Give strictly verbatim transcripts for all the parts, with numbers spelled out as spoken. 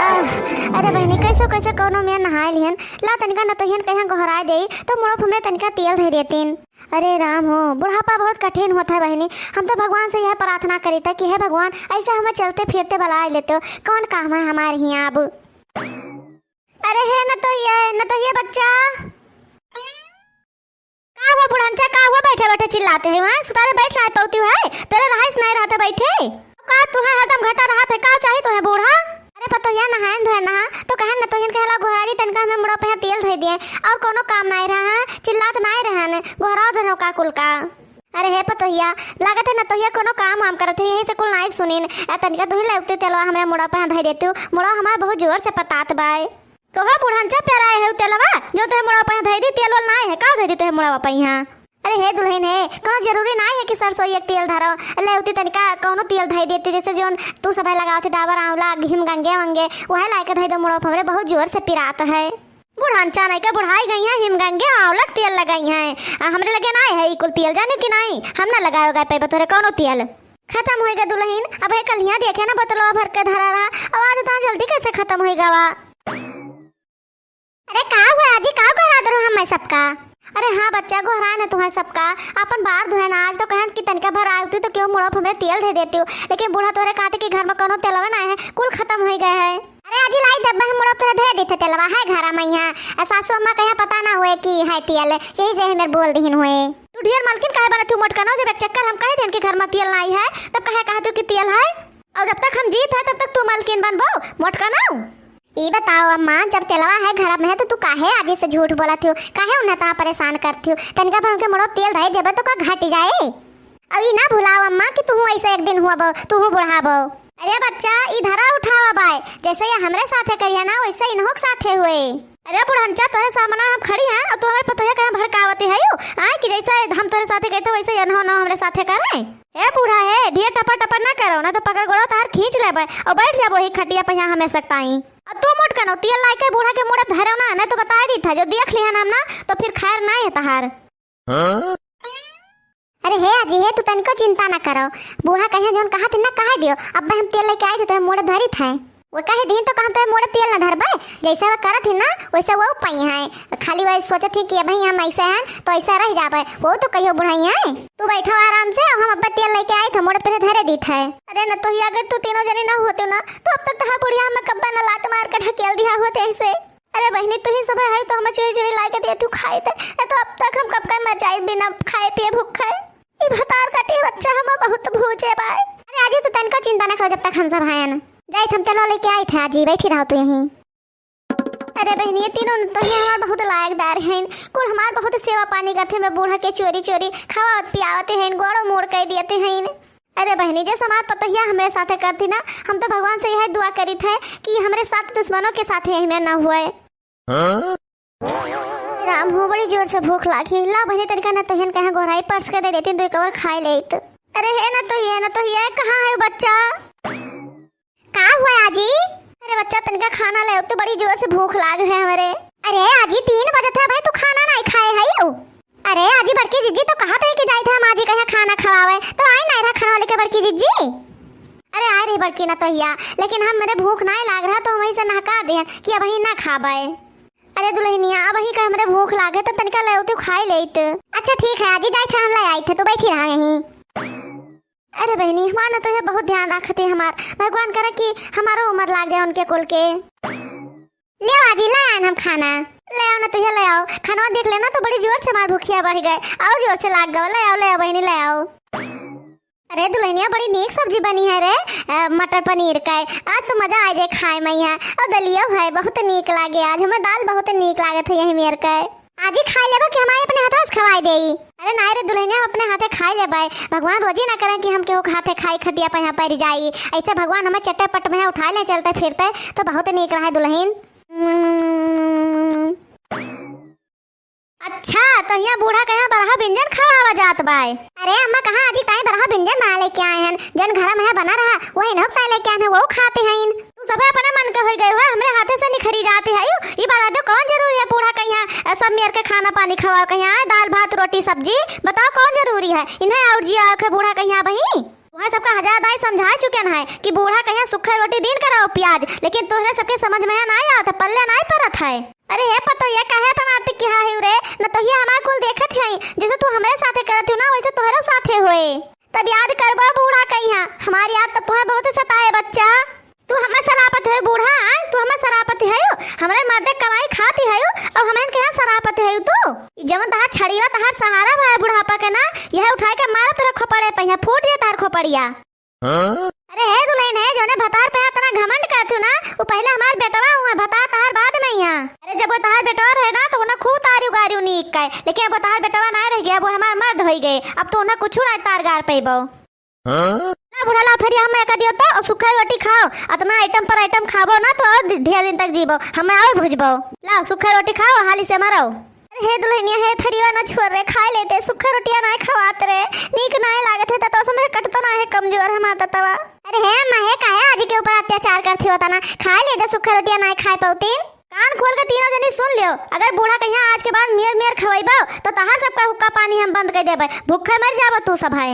आह, अरे बहिनी, कैसो कैसो कौनो मेर नहाए लिहन। ला तनिका नतोहियन कहिया गोहराए देई, तो मुड़ो पे हमरे तनिका तेल धइ देतिन। अरे राम हो, बुढ़ापा बहुत कठिन होत है बहिनी। हम तो भगवान से यह प्रार्थना करीत है कि हे भगवान, ऐसे हमें चलते फिरते बलाए लेते हो, कौन काम है हमारे हियाँ अब। अरे हे नतोहिया, नतोहिया बच्चा, का हुआ बुढ़नचा, का हुआ? बैठे बैठे चिल्लाते है, वहाँ सुतारे बैठ नाहीं पउतिउ है, तोरे रहाइस नाहीं रहत है बैठे। का तुहैं हरदम घटा रहत है, का चाही तुहैं बूढ़ा? अरे पतोहिया नहाएन धोएन नहा, तो कहेन नतोहियन कहेला गोहराई दी तनिका हमें मुड़ो पे तेल धइ दिए, और कौनो काम नाहीं रहा है, चिल्लात नाहीं रहन, गोहराओ धनो का कुल का। अरे हे पतोहिया, लागत है नतोहिया कौनो काम वाम करत है, यही से कुल नाहीं सुनिन। ए तनिका तुही लेउती तेलवा हमरे मुड़ो पे धइ देतिउ, मुड़ो हमार बहुत जोर से पतात बाय। कहो बुढ़नचा, पेराए है उ तेलवा, जो तोहे मुड़वा पे धइ दी, तेल वेल नाहीं है, का धइ दी तोहे मुड़वा पे यहाँ? अरे हे दुलहिन हे, कौनो जरूरी नाहीं है कि सरसों एक तेल धरो, लेउती तनिका कौनो तेल धइ देती, जैसे जौन तू सभे लगावत है, डाबर आंवला, हिम गंगे वंगे, वह लाइके धइ दो मुड़वा पे, हमरे बहुत जोर से पिरात है। बुढ़नचा नहीं के बुढ़ाई गई है, हिम गंगे आंवला के तेल लगाई है, आ हमरे लगे नाहीं है ई कुल तेल, जाने कि नाहीं, हम ना लगाए उगाए पैबे तोहरे कौनो तेल। खतम होइगा दुलहिन, अबहीं कलिया देखे ना बोतलवा भर के धरा रहा, अब आज इतना जल्दी कैसे खतम होइगा वा? अरे का हुआ आजी, का कहा दरो हमें सबका? अरे हाँ बच्चा, गोहराए ना तुहैं सबका, अपन बार धोए ना, आज तो कहन कि तनिका भर आउती तो केहू मुड़ो पे हमरे तेल धइ देतिउ, लेकिन बूढ़ा तोहरे कहते कि घर में कौनो तेलवा नाहीं है, कुल खतम होइ गए है। अरे आजी लाई दब हम मुड़ो तोहरे धइ देते तेलवा, है घरा में यहाँ, आ सासू अम्मा कहिया पता ना हुए कि है तेल, यही से हमें बोल दिहिन हुए। तू ढेर मलकिन काहे बनत हू मोटकनो, जब एक चक्कर हम कहे देन कि घर में तेल नाहीं है, तब कहे कहत हू कि तेल है? और जब तक हम जीत है तब तक तू मलकिन बनबो मोटकनो। ई बताओ अम्मा, जब तेलवा है घर में है तो तू काहे आजी से झूठ बोलत हू, काहे उन्हें इतना परेशान करत हू? तनिका भर उनके मुड़ो तेल धइ देबे तो का घट जाए? अब ई ना भुलाओ अम्मा कि तुहू ऐसे एक दिन हुआ बो, तुहू बुढ़ाबो। अरे बच्चा, ई धरा उठावा बाय, जैसे ये हमरे साथे करिया ना, वैसे इन्हों के साथे हुए। अरे बुढ़नचा, तोरे सामने हम खड़ी हैं और तू हमरे पतोहिया कहे भड़कावती है यू? आए कि जैसे हम तोरे साथे कहते वैसे ये इन्हों ना हमरे साथे करे। ए बूढ़ा है, ढेर टपर टपर ना करो, ना तो पकड़ गोड़ो तार खींच लेबे और बैठ जाबो ही खटिया पे यहाँ हमें सकताई। और तू मोटकनो, तेल लाइके बूढ़ा के मुड़े धरो ना, नहीं तो बताए दी था, जो देख लिया ना हम ना, तो फिर खैर नाहीं है तहार। हाँ? अरे हे आजी हे, तू तनिको चिंता ना करो, बूढ़ा कहिया जौन कहत ना कहे दियो, अब हम तेल लेके आई थे तो मुड़े धरी थे, वो कहे दिन तो कहम तो मुड़े तेल ना धरबे, जैसे वो करत ही ना वैसे वो पई है, खाली वही सोचत ही कि अबहीं हम ऐसे हैं तो ऐसे रह जाबे, वो तो कहियो बुढ़ाई है। तू बैठो आराम से, अब हम अब्बे तेल लेके आई थे, मुड़े तोहरे धरे दी थे। अरे नतोहिया, अगर तू तीनों जनी ना होते ना तो अब तक तहार बुढ़िया हमें कब्बे ना लात मार के ढकेल दिया होते ऐसे। अरे बहिनी, तुही सभे है तो हमें चोरी चोरी लाइके देतू खाए थे, नहीं तो अब तक हम कब का मर जाए बिना खाए पिए भूखे। ई भतार काटी बच्चा हमें बहुत भूजे बाय। अरे आजी, तू तनिको चिंता ना करो, जब तक हम सब हैं जाइत हम तेलवा लेके आइत है आजी, बैठी रहो तू यहीं। अरे बहिनी, ये तीनों नतोहिया हमार बहुत लायकदार हैं, कुल हमार बहुत सेवा पानी करते हैं, बूढ़ा के चोरी चोरी खवावत पियावते हैं, गोड़ो मोड़ कर देते हैं। अरे बहिनी, जैसे हमार पतोहिया हमरे साथे करती ना, हम तो भगवान से यह दुआ करीत है कि हमरे साथ दुश्मनों के साथ यही में ना हुए। हाँ? राम हो, बड़ी जोर से भूख लागी। ला बहिनी, तनिका नतोहियन कहाँ गोहराई परस के दे देती, दो कवर खाए लेत। अरे हे नतोहिया, नतोहिया, कहाँ है बच्चा? का हुआ आजी? अरे बच्चा, तनिका खाना ले, तो बड़ी जोर से भूख लाग है हमरे। अरे आजी, तीन बजत है भाई, तू खाना नहीं खाए है यू? अरे आजी, बड़की जिज्जी तो कहत है कि जाइत है हम आजी कहिया खाना खवावे, तो आई नहीं रहा खाना लेके बड़की जिज्जी। अरे आए रही बड़की नतोहिया, लेकिन हमरे भूख नहीं लाग रहा तो हम वहीं से नहका दिहन कि अबहीं ना खाबे। अरे दुलहिनिया, अबहीं का हमरे भूख लागे तो तनिका ले तू खाई लेत। अच्छा ठीक है आजी, जाइत है हम ले आइत है, तू बैठी रहा यहीं। अरे बहिनी, हमार नतोहिया बहुत ध्यान रखत है हमार। भगवान करे कि हमारो उमर लाग जाए उनके कुल के। ले आओ आजी, ले आएन हम खाना। ले आओ नतोहिया, ले आओ। खाना देख लेना तो बड़ी जोर से हमार भूखिया बढ़ गए। और जोर से लाग गवा। ले आओ, ले आओ बहिनी, ले आओ। अरे दुलहिनिया, बड़ी नीक सब्जी बनी है रे, अ, मटर पनीर का। आज तो मजा आ जाए खाए में यहाँ। और दलियो है, बहुत नीक लागे आज। हमें दाल बहुत नीक लागत है यही मेर का। आजी खाई लेबो कि हम अपने हाथवा से खवाई देई? अरे नाई रे दुलहिनिया, हम अपने हाथे खाई लेबै। भगवान रोजी ना करें कि हम केहू के हाथे खाई खटिया पे यहाँ पड़ जाई। ऐसे भगवान हमें चट्टे पट में उठा ले चलते फिरते तो बहुत नीक रहे दुलहिन। उम्म। अच्छा, तो यहाँ बूढ़ा कहाँ बरहा व्यंजन खवावा जात बाय? अरे अम्मा, कहाँ आजी ताई बरहा व्यंजन बना लेके आए हैं? जौन घर में है बना रहा, वही नहुक ताई लेके आए हैं, वो खाते हैं। तू सभे अपने मन के होई गए हो, हमरे हाथे से निखरी जाती है। यू, ई बता दो, कौन जरूरी है बूढ़ा के यहाँ, अ, सब मेर के खाना पानी खवाओ के यहाँ, दाल भात रोटी सब्जी, बताओ कौन जरूरी है? इन्हें और जिया के बूढ़ा के यहाँ बही। तुहैं सबका हजार दाई समझाइ चुकेन है कि बूढ़ा कहिया सुखै रोटी दीन कराओ पियाज, लेकिन तोहरे सबके समझ में नाहीं आवत है, पल्ले नाहीं परत है। अरे हे पतोहिया, काहे इतना अति किहा है रे? न तो ये हमार कुल देखत है, जैसे तू हमरे साथे करत हो ना, वैसे तोहरे साथे होए। तब याद करबा बूढ़ा कहिया, हमार याद तो तुहैं बहुत सताए बच्चा। तू हमें सरापत है बूढ़ा, आय? तू हमें सरापत है? हमरे मर्दे कमाई खाती है और हमें कहिया सरापत है तू? ई जवन तहार छड़िया तहार सहारा भा बुढ़ापा के ना, यह उठाए के मारा तोरे खोपड़े पे, यहाँ फूट जाए तहार खोपड़िया। हाँ? अरे हे दुल्हन है, जोने भतार पे इतना घमंड करत हो ना, वो पहले हमार बेटवा हुआ, भतार तहार बाद में यहाँ। अरे जब वो तहार बेटवा रहे ना, तो उन्हें खूब तारी उगारी नीक का, लेकिन अब वो तहार बेटवा ना रह गया, वो हमार मर्द हो गए, अब तो उन्हें कुछ ना तार गार पैबो। हाँ? ला बूढ़ा, लाओ थरिया हमें एक दियो तो, और सूखा रोटी खाओ। अतना आइटम पर आइटम खाबो ना तो और ढेर दिन तक जीबो, हमें और भुजबो। लाओ सूखा रोटी खाओ, हाली से मरो। अरे हे दुल्हनिया, हे थरिया ना छोड़ रे, खाए लेते, सूखा रोटिया ना खवात रे, नीक ना लागत है, तो, तो समझ कटतो ना है, कमजोर है माता तवा। अरे हे अम्मा, हे काहे आजी के ऊपर अत्याचार करती हो तना? खाए लेते, सूखा रोटिया ना खाए पाउतीन। कान खोल के तीनों जनी सुन लियो, अगर बूढ़ा कहिया आज के बाद मेर मेर खवैबो, तो तहार सबका हुक्का पानी हम बंद कर देबे, भूखे मर जाबो तू सब है।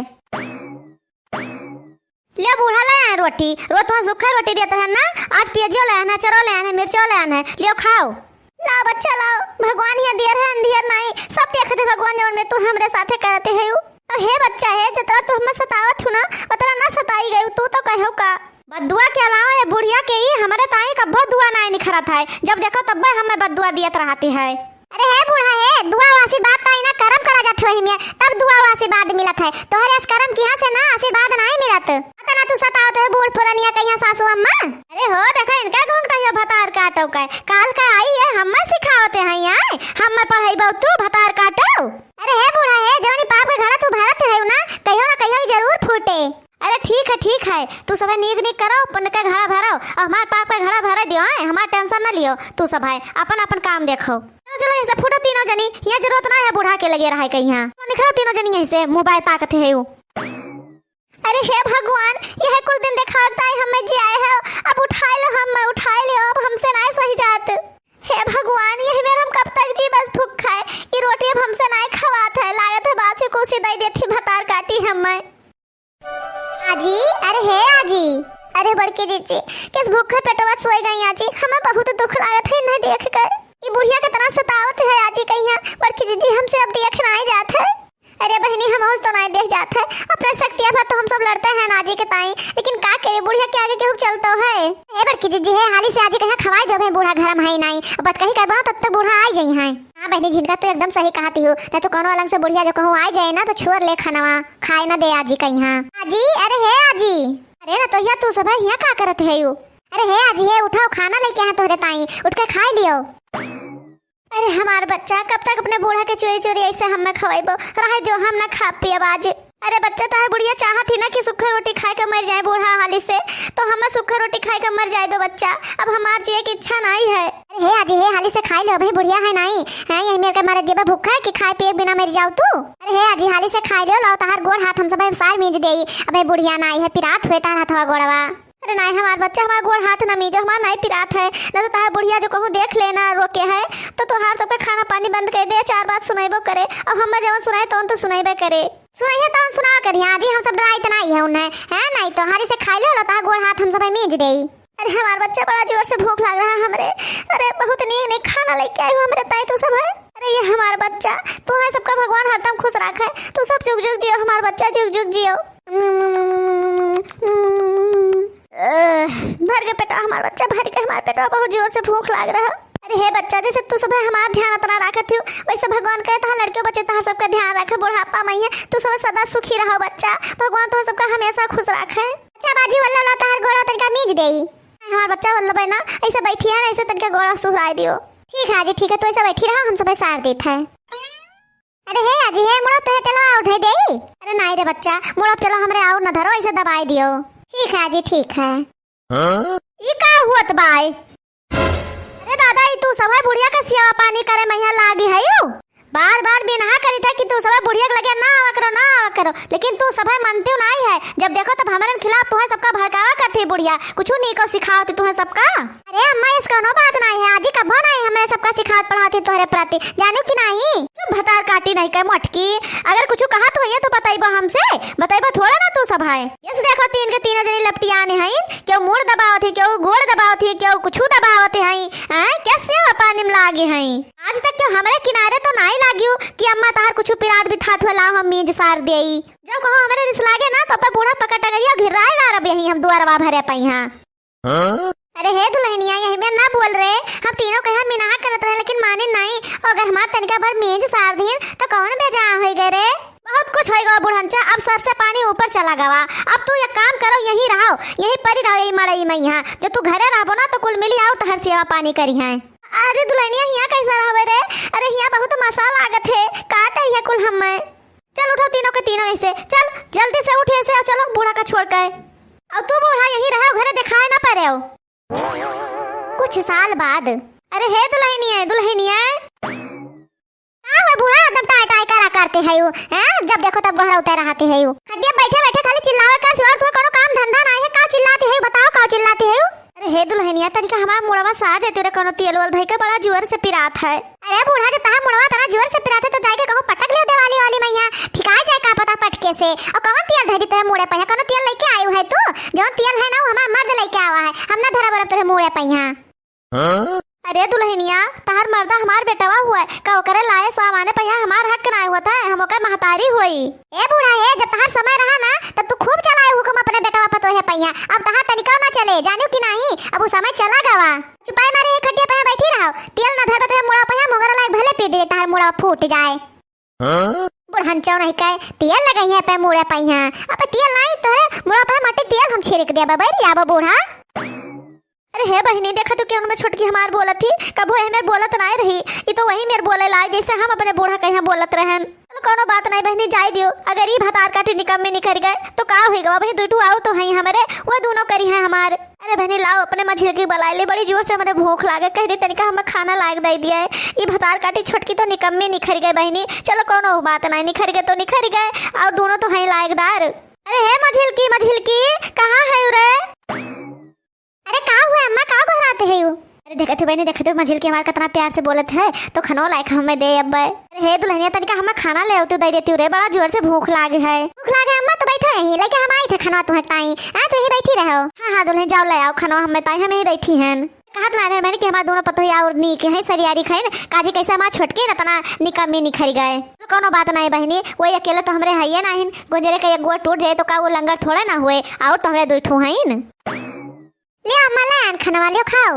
ले बूढ़ा, ले आए रोटी, रोज तुहाँ सूखा रोटी देत रहन ना, आज पियजियो ले आन है, चरो ले आन है, मिर्चो ले आन है, लियो खाओ। लाओ बच्चा लाओ, भगवान यहाँ दियर है, अंधियर नाई, सब देखत है भगवान जवन में तू हमरे साथे करते है। तो हे बच्चा है, जतरा तू हमें सतावत हो ना, उतरा ना सताई गई, तू तो कहो का। बद्दुआ के अलावा ये बुढ़िया के ही हमरे ताई कब्बो दुआ नाई निखरत है, जब देखो तब्बे हमें बद्दुआ दियत रहती है। अरे हे बूढ़ा हे, दुआ व आशीर्वाद त इना करम करा जात हो हिमिया, तब दुआ व आशीर्वाद मिलत है। तोहरे अस करम किहाँ से ना आशीर्वाद नाहीं मिलत। अतना तू सतावत हो बूढ़ पुरनिया कहिया सासू अम्मा। अरे हो, देखा इनका घोंघटा ये भतार काटो का। काल का आई है, हम्मा सिखावत है यहाँ, हम्मा पढ़ाई तू भतार काटो। अरे हे बूढ़ा हे, जौनी पाप के घड़ा तू भरत है ना, कहियो ना कहियो ई जरूर फूटे। अरे ठीक है, ठीक है, तू सभे नीक नीक करो, पुण्य का घड़ा भरो, और हमार पाप का घड़ा भरे दियो, हैं? हमार tension न लियो, तू सभे अपन अपन काम देखो। चलो, चलो, ऐसे फूटो तीनों जनी, यहाँ जरूरत ना है बूढ़ा के लगे रहे कहीं यहाँ। निकलो तीनों जनी यहीं से, mobile ताकत है यू। अरे हे भगवान, यह कुल दिन देखावत ताई हमें जियाए है, अब उठाए लो हमें, उठाए लो, अब हमसे ना सही जात। हे भगवान, यही मेर हम कब तक जी, बस भूख खाए, ये रोटी अब हमसे ना खवात है, लागत है बासी कुसी दई देती भतार काटी हमें। आजी, अरे हे आजी, अरे बड़की जीजी, किस भूखे पेटवा सोई गई आजी, हमें बहुत दुख लागत है इन्हें देख कर। ये बुढ़िया कितना सतावत है आजी कहिया, बड़की जीजी हमसे अब देख नाई जात है। अरे बहनी, हम उस तो नाई देख जात है, अपने शक्तिया भर तो हम सब लड़ते हैं ना आजी के ताई, लेकिन का करे बुढ़िया के आगे केहू चलतो है। हे बड़की जीजी है, हाली से आजी कहिया खवाई देबे, बूढ़ा घर में है नाई, अब बात कही करबो ना तब तक बूढ़ा आई जाई हैं। हाँ बहनी, झिनका तू एकदम सही कहती हो, ना तो कोनो अलंग से बुढ़िया जो कहूँ आई जाए ना तो छोड़ ले खानवा। खाए न दे आजी कहिया। आजी, अरे हे आजी। अरे ना तो हिया तू सब हिया का करत है यू? अरे हे आजी हे, उठाओ खाना लेके आए तोहरे ताई, उठ के खाए लियो। अरे हमार बच्चा कब तक अपने बूढ़ा के चोरी चोरी ऐसे हमें खवाइबो? रहे दियो, हम ना खा पियब आज। अरे बच्चा, तार बुढ़िया चाहत ही ना कि सूखा रोटी खाए के मर जाए बूढ़ा हाली से, तो हमें सूखा रोटी खाए के मर जाए दो बच्चा। अब हमार जिए की इच्छा नाई है। अरे हे आजी हे, हाली से खाई लो, अबे बुढ़िया है नाई, हैं, यही मेरे के मारे देबे भूखा है कि खाए पिए के बिना मर जाओ तू। अरे हे आजी, हाली से खाई लो, लाओ तहार गोड़ हाथ हम सब सार मीज देई, अबे बुढ़िया नाई है, पिरात हुए तहार हथवा गोड़वा। अरे नाई हमार बच्चा, हमार गोड़ हाथ ना मीजो, हमार नाई पिरात है, ना तो तहार बुढ़िया जो कहूँ देख लेना रोके है, तो तोहार सबके खाना पानी बंद कर दे, चार बात सुनाइबो करे, और हमें जवन सुनाए तवन तो सुनाइबे करे। सुनाई है तवन सुना करिया आजी, हम सब डराई तो नाई है उन्हें, हैं, नाई तो हाली से खाई लो, लाओ तहार गोड़ हाथ हम सब मीज देई। अरे हमार बच्चा, बड़ा जोर से भूख लाग रहा है हमरे। अरे बहुत नीक नीक खाना लेके आई हो हमरे ताई तू सब है। अरे ये हमार बच्चा, तू है सबका भगवान हरदम खुश रखे। तू सब जुग जुग जियो हमार बच्चा, जुग जुग जियो। अह, भर के पेटवा हमार बच्चा, भर के हमार पेटवा, बहुत जोर से भूख लाग रहा। अरे हे बच्चा, जैसे तू सब है हमार ध्यान इतना रखत हो, वैसे भगवान करे तहार लड़के बच्चे तहार सबका ध्यान रखे, बुढ़ापा में है तू सब सदा सुखी रहो बच्चा, भगवान तोहर सबका हमेशा खुश रखे। अच्छा बाजी, वल्लो ला तहार गोड़ा तनिका मीज देई। हमार बच्चा वल्लो बे ना, ऐसे बैठी है ना, ऐसे तनिका गोड़ा सुहराई दियो। ठीक है आजी, ठीक है, तू ऐसे बैठी रहो, हम सब सार देत है। अरे हे आजी हे, मुड़ो तोहे तेलवा और धई देई। अरे नाई रे बच्चा, मुड़ो चलो हमरे और न धरो, ऐसे दबाई दियो। ठीक है आजी, ठीक है। हाँ? ई का हुअत बाय? अरे दादा, ई तू सब है बुढ़िया का सेवा पानी करे में यहाँ लागी है यू? बार बार बिनहा करी था कि तू सब बुढ़िया के लगे ना आवा करो, ना आवा करो, लेकिन तू सब मनती नहीं है। जब देखो तब हमरे खिलाफ तुहे सबका भड़कावा करती बुढ़िया, कुछ नीको सिखावती तुहे सबका। अरे अम्मा, इस कौनो बात नहीं है, आजी कभो नहीं हमरे सबका सिखावत पढ़ावती तोहरे प्रति, जानू कि नहीं? चुप, भतार काटी नहीं के मोटकी, अगर कुछ कहत होइए तो बतइबो हमसे, बतइबो थोड़ा ना तू सब है। यस देखो, तीन के तीनों जनी लपटियाने हैं, केहू मूड़ दबावत है, केहू गोड़ दबावत है, केहू कुछ दबावत है, हैं? कैसे पानी में लागे हैं? आज तक केहू हमरे किनारे तो नाई लागियो कि अम्मा तहार कुछ पिरात बिथात होला हम मीज सार देई। जब कहो हमरे रिस लागे ना तो अपन बूढ़ा पकड़ टंगरिया घिराए डारब यहीं हम दुआरवा भरे पइहाँ। हाँ? अरे हे दुल्हनिया, यही में ना बोल रे, हम तीनों कहे मिनाहा करत रहे लेकिन माने नहीं। अगर हमार तनिका भर मीज सार दीन तो कौन बेजा होई गए रे? बहुत कुछ होई गवा बुढ़नचा, अब सर से पानी ऊपर चला गवा। अब तू एक काम करो, यहीं रहो, यहीं परी रहो, यही मड़ई में यहाँ। जो तू घरे रहबो ना तो कुल मिली आउर तहर सेवा पानी करी हैं। अरे दुल्हनिया, हिया कैसा रहबे रे? अरे हिया बहुत मसा लागत है, का करिए कुल हम मैं। चल उठो तीनों के तीनों ऐसे, चल जल्दी से उठे से, चलो बूढ़ा का छोड़ के। और तू बूढ़ा यहीं रहो, घरे दिखाए ना पड़े हो। कुछ साल बाद। अरे हे दुल्हनिया, दुल्हनिया। का हुआ बूढ़ा, एकदम टाय टाय करा करते है यू, हैं? जब देखो तब गोहरा उतर रहते है यू। खटिया बैठे बैठे खाली चिल्लावे कर, और तुम्हें कोनो काम धंधा नहीं है, का चिल्लाते है, बताओ का चिल्लाते है यू? अरे हे दुल्हनिया, तनिका हमार मुड़वा सार देते रे, कोनो तेल वेल धई के बड़ा जोर से पिरात है। अरे बूढ़ा, जो तहार मुड़वा तना जोर से पिरात है तो जाके कहूँ पटक लियो देवाली वाली मैया, ठिकाए जाए का पता पटके से। और कौन तेल धई दी तोरे मुड़े पे है? कोनो तेल लेके आयु है तू? जो तेल है ना वो हमार मर्द लेके आवा है, हम ना धरा बरब तोरे मुड़े पे यहाँ। हाँ? अरे दुल्हनिया, तहार मर्दा हमार बेटवा हुआ है, का ओकरे लाए सामाने पे यहाँ हमार हक ना होता है, हम ओकर महतारी होई। ए बूढ़ा हे, जब तहार समय रहा ना तब तू खूब चलाए हुकुम अपने बेटवा पतोहे पे यहाँ, अब तहार तनिका ना चले, जानू कि नहीं, अब वो समय चला गवा। चुपाई मारे है खटिया पे बैठी रहो, तेल ना धरबे तो मुड़ा पे मुंगरा लायक भले पीट दे, तहार मुड़ा फूट जाए। हाँ? बुढ़नचो नहीं कहे, तेल लगई है पे मुड़े पे यहाँ, अब तेल नहीं तोहरे मुड़ा पे मट्टी तेल हम छिड़क देबे, बैठ जाबो बूढ़ा। अरे हे बहिनी, देखा तो केहू में छोटकी हमार बोलत थी, कभो एह मेर बोलत नाय रही, ई तो वही मेर बोले लाग जैसे हम अपने बूढ़ा के यहाँ बोलत रहन। चलो कौनो बात नहीं बहिनी, जाए दियो, अगर ई भतार काटी निकम्मे निखर गए तो का होई गवा, वही दुई ठू आउर तो हैं हमरे, वो दोनों करी हैं हमार। अरे बहिनी लाओ अपने मझिलकी बुलाए ले, बड़ी जोर से हमरे भूख लागे, कह दे तनिका हमें खाना लायक दे दिया है। ई भतार काटी छोटकी तो निकम्मे निखर गए बहिनी, चलो कौनो बात नहीं, निखर गए तो निखर गए, और दोनों तो हैं लायकदार। अरे हे मझिलकी, मझिलकी, कहाँ है रे? अरे का हुआ अम्मा, का गोहराते है यू? अरे देखत हो बहिनी, देखत हो मझिलकी हमार कितना प्यार से बोलत है, तो खनो लायक हमें दे अब। अरे हे दुल्हनिया, तनिका हमें खाना ले आती, दे देती रे, बड़ा जोर से भूख लागे है। भूख लागे अम्मा, तो बैठो यहीं, लेके हम आई थे खाना तुम्हें ताई। हाँ, तो यहीं बैठी रहो। हाँ हाँ दुल्हन, जाओ ले आओ खाना हमें ताई, हम यहीं बैठी हैं। कहत ना रहे मैंने कि हमार दोनों पतोहिया और नीक हैं, सरियारी खाइन, काजी कैसे हमार छोटकी न तना निकम्मी निखर गए। कौनो बात नहीं बहिनी, वो अकेले तो हमरे हइये नाहिन, गुंजरे का एक गोड़ टूट जाए तो का वो लंगर थोड़े ना हुए, और तो हमरे दुई ठो हइन। लियो अम्मा, ले आन खनवा, लियो खाओ।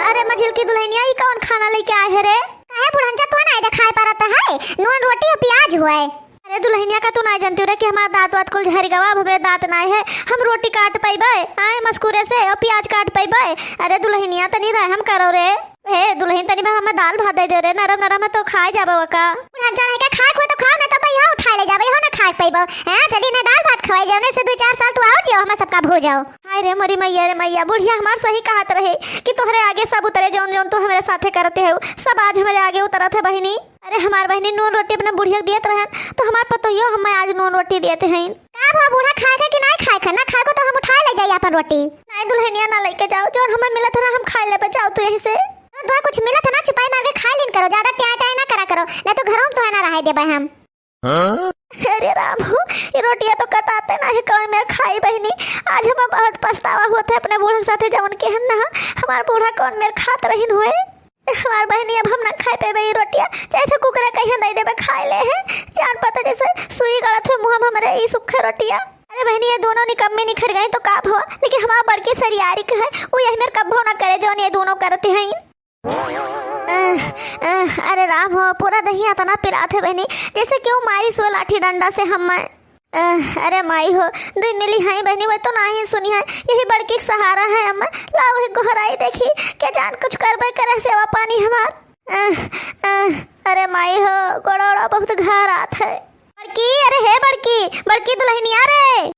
अरे मझिलकी दुल्हनिया, ई कौन खाना लेके आए है रे? काहे बुढ़नचा, तू ना देखाई परत है? नून रोटी और प्याज हुए। अरे दुल्हनिया, का तू ना जानती रे कि हमार दांत वात कुल झरि गवा, अब हमरे दांत नाय है, हम रोटी काट पइबे आए मस्कुरे से और प्याज काट पइबे? अरे दुल्हनिया, तनी रहम करो रे। हे दुल्हन, तनी भर हमें दाल भात दे दे रे, नरम नरम है तो खाए जाबे वका। बुढ़नचा नहीं के खाए खुए तो खाओ, ना तो भैया उठाए ले जाबे, हो ना खाए पइबो। हैं, चली ना दाल भात खवाई जाओ, नहीं से दो चार साल तू आओ जियो, हमें सबका भूजाओ। हाय रे मोरी मैया रे मैया, बुढ़िया हमार सही कहत रहे कि तोहरे आगे सब उतरे, जौन जौन तू हमरे साथे करते हो, सब आज हमरे आगे उतरत है बहिनी। अरे हमार बहिनी नून रोटी अपने बुढ़िया के दियत रहन, तो हमार पतोहियो हमें आज नून रोटी देते हैं। का भा बूढ़ा, खाए का कि नहीं खाए का? ना खाए को तो हम उठाए ले जाई अपन रोटी। नहीं दुल्हनिया, ना लेके जाओ, जौन हमें मिलत है ना हम खाए लेबे, जाओ तू यहीं से। तो दुआ कुछ मिलत है ना, चुपाई मार के खाए लीन करो, ज्यादा ट्याय ट्याय ना करा करो, नहीं तो घरों में तो है ना रहे देबे हम। हाँ? अरे राम हो, ये रोटियां तो कटाते ना है, कौन मेर खाई बहिनी। आज हमें बहुत पछतावा होत है अपने बूढ़ा के साथे जवन के हम ना, हमार बूढ़ा कौन मेर खात रहिन हुए। हमार बहिनी अब हम ना खाए पेबे ये रोटियां, चाहे तो कुकरा कहीं दे देबे खाए ले है। जान पता जैसे सुई गड़त हुए मुंह में हमरे ई सूखे रोटियां। अरे बहिनी, ये दोनों निकम्मे निखर गई तो का भवा, लेकिन हमार बड़की सरियारी के है, वो यही मेर कब्बो ना करे जौन ये दोनों करते हैं। अह, अह, अरे राम हो, पूरा दहिया तना पिरात है बहिनी, जैसे क्यों मारी सो लाठी डंडा से हम। अह, अरे माई हो, दुई मिली हैं बहिनी, वो तो ना ही सुनी है, यही बड़की के सहारा है हम। लाओ ही गोहराई देखी, के जान कुछ करबे करे सेवा पानी हमार। अह, अह, अरे माई हो, गोड़ोड़ा बहुत घारात है। बड़की, अरे हे बड़की, बड़की दुल्हनिया रे।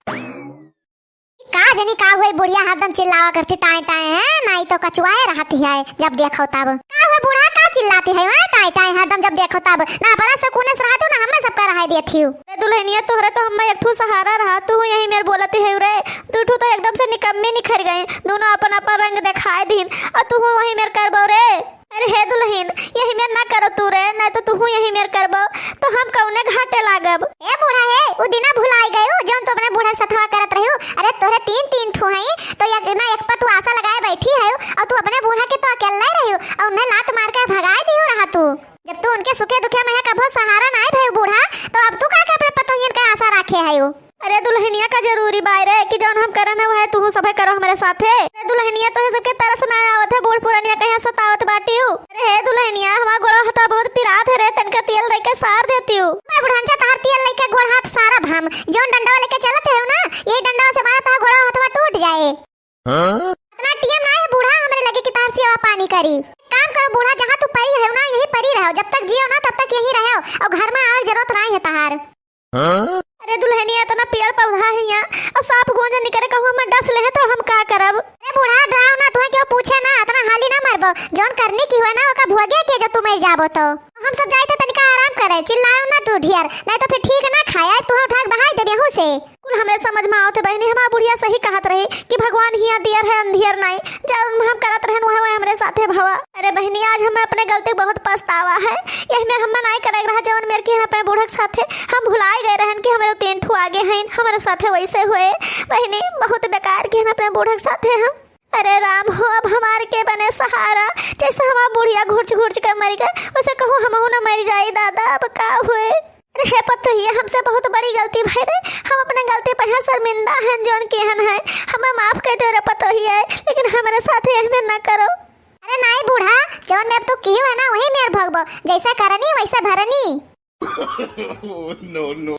ई का जनी का हुए, बुढ़िया हरदम चिल्लावा करती, टाँय टाँय है, नाहीं तो कचुआए रहती है जब देखो तब। का हुए बूढ़ा, का चिल्लाती है, हैं? टाँय टाँय हरदम जब देखो तब, ना अपना सुकून से रहती हो, ना हमें सबका रहाई देती हो। अरे दुल्हनिया, तोहरे तो हम्मे एक ठू सहारा रहा, तू यही मेर बोलती है रे। दू ठू तो एकदम से निकम्मी निखर गई, दोनों अपन अपन रंग दिखाए दीन, और तू वही मेर करबो रे। अरे हे दुल्हन, यही मेर ना करो तू रे, नाहीं तो तू यही मेर करबो, तो हम कौने घाटे लागब? ए बूढ़ा हे, उ दिना भुलाई गयू, जौन तू अपने बूढ़ा सथवा करत रह्यू। अरे तोहरे तीन, तीन ठू हई, तो एक ना एक पर तू आशा लगाए बैठी है, और तू अपने बूढ़ा के तो अकेले रह्यू, और उन्हें लात मार के भगाए दियो रहा तू। जब तू उनके सुखे दुखे में है, कभो सहारा नाहीं भयू बूढ़ा, तो अब तू का के अपने पतोहियन के आशा राखे है? अरे दुल्हनिया, का जरूरी बाय रे कि जौन हम करन है वह तू सभे करो हमरे साथे। अरे दुल्हनिया, तोहे सबके तरस ना आवत है, बूढ़ पुरनिया कहिया सतावत बाटियो। अरे हे दुल्हनिया, हमार गोड़ो हथवा बहुत पिरात है रे, तनका तेल लेके सार देतियो। मैं बुढ़ांचा तहार तेल लेके गोड़ हाथ सारब हम, जौन डंडवा लेके चलत है ना, यही डंडवा से मारा तहार गोड़ो हथवा टूट जाए। हाँ? इतना टीएम ना है बूढ़ा हमरे लगे कि तहार सेवा पानी करी। काम करो बूढ़ा, जहाँ तू परी रहो ना, यही परी रहो, जब तक जियो ना तब तक यही रहो, और घर में आवे जरूरत नाहीं है तहार। हाँ? अरे दुल्हनिया, इतना पेड़ पौधा है यहाँ, और सांप गोंजा निकरे कहूँ हम डस ले हैं तो हम का करब? अरे बूढ़ा, डराओ ना, तुम्हें क्यों पूछे ना, इतना हाली ना मरबो, जौन करने की हुआ ना ओका भोगे के जो तू मर जाबो तो। हम सब जाए थे तनिका आराम करे, चिल्लाओ ना तू ढेर, नाहीं तो फिर ठीक ना खाए, तुम्हें उठा के बहाई देब यहूँ से। कुल हमरे समझ में आवत है बहिनी, हमार बुढ़िया सही कहत रही कि भगवान हिया दियर है, अंधियर नाहीं। जौन हम करत रहन, वह, वह हमरे साथे भवा। अरे बहिनी, आज हमें अपने गलती बहुत पछतावा है। यही मेर हमें नाहीं करे रहा, जौन मेर की हम अपने बूढ़क साथे हम भुलाए गए रहन कि हमरे तीन ठू आगे हैं, हमरे साथे वैसे हुए। बहिनी, बहुत बेकार की हम अपने बूढ़क साथे हम। अरे राम हो, अब हमार के बने सहारा? जैसे हमार बुढ़िया घुर्च घुर्च के मर गए, वैसे कहूँ हमहू न मर जाई दादा, अब का हुए? अरे हे पतोहिया, हमसे बहुत बड़ी गलती भई रे। हम अपने गलती पर यहाँ शर्मिंदा हैं, जौन किहन है। हमें माफ कर दो रे पतोहिया, लेकिन हमरे साथ यही में ना करो। अरे नाहीं बूढ़ा, जौन में अब तू किहू है ना, वही में भोगबो। जैसे करनी, वैसे भरनी। Oh, no, no.